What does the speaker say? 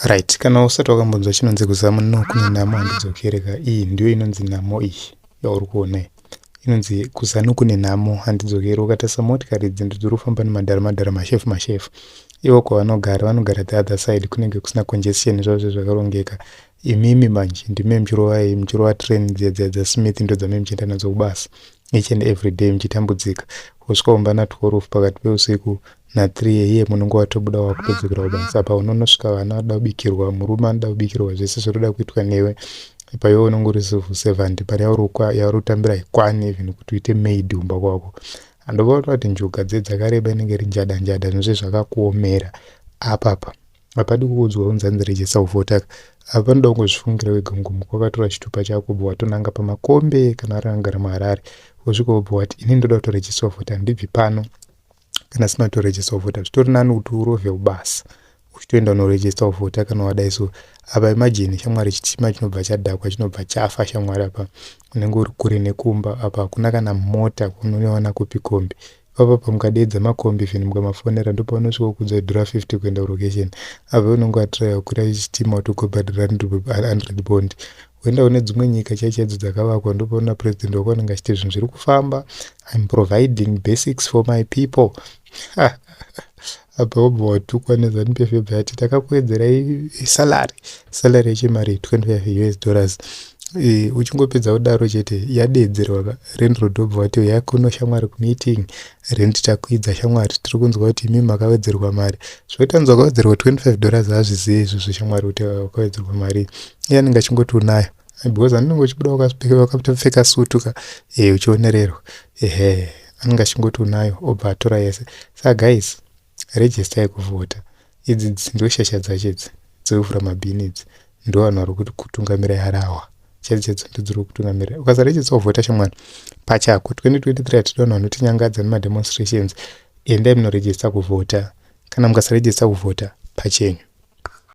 Right, kana usati wakambonzwa chinonzi kuzamu no kune nhamo handidzokereka. Iyi ndiyo inonzi nhamo iyi yauri kuona iyi. Inonzi kuzanu kune nhamo handidzokeri. Ukatarisa motikari idzi ndidzo dziri kufamba nemadhara madhara mashefu mashefu. Ivo kwavanogara vanogara the other side kunenge kusina congestion zvavo zvakarongeka. Imimi manje ndime muchirova muchirova train dziya dziya dzaSmith ndo dzame muchienda nadzo kubasa each and every day muchitambudzika. Wosvika kumba na12 pakati peusiku na3 iye munonge watobuda wakutodzokera kubasa. Apa unonosvika vana vanoda kubikirwa, murume anoda kubikirwa, zvese zvinoda kuitwa newe. Apa iwe unenge uri civil servant, mari yauri kutambira haikwani even kuti uite maid kumba kwako. Handovaona kuti njuga dze dzakareba inenge iri njada njada zvinhu zvakakuomera. Apapa hapadi kuudzwa kunzi hanzi register kuvhota. Apa panoda kungozvifungira wega kungomuka wakatora chitupa chako ubva watonanga pamakombe kana ari anogara muHarare. Wosvika wobva wati ini ndoda kutoregister kuvhota handibvi pano kana sina kutoregister kuvhota. Zvitori nani kuti urovhe kubasa uchitoenda unoregister kuvhota kana wadai so. Apa imagine shamwari chitima chinobva chadhakwa chinobva chafa shamwari apa unenge uri kure nekumba apa hakuna kana mota unoiwana kupi kombi. Ipapa pamukadeedza makombi even mukamafonera ndopaunosvika kuudza dhura 50 kuenda kulocation. Apa unenge watiraya kukwira chitima kuti ugobhadhara 100 bond. Woenda kune dzimwe nyika chaidzo chaidzo dzakavakwa ndopaona president wako anenge achiti zvinhu zviri kufamba. I'm providing basics for my people. Apa wobva watukwa neZANU PF yobva yati takakuwedzerai salary. Salary yacho imari 25 US dollars. Uchingopedza kudaro chete yadeedzerwa landlord wobva wati uyai kuno shamwari kumeeting rent takwidza shamwari tiri kunzwa kuti imi makawedzerwa mari. Zvokuti anzi wakawedzerwa 25 dollars haazvizivi izvozvo shamwari kuti wakawedzerwa mari. Iye anenge achingoti unayo because anenge uchibuda wakapfeka sutu ka uchionererwa. Ehe anenge achingoti unayo obva atora yese. Saka guys registerai kuvhota. Idzi ndo shasha dzacho idzi dzekuvhura mabhini idzi ndo vanhu vari kutungamira harahwa chaidzo chaidzo ndodziri kutungamira. Ukasaregister kuvhota shamwari pachako 2023 hatidi vanhu vanotinyangadza nemademonstrations. Endai munoregister kuvhota. Kana mukasaregister kuvhota pachenyu.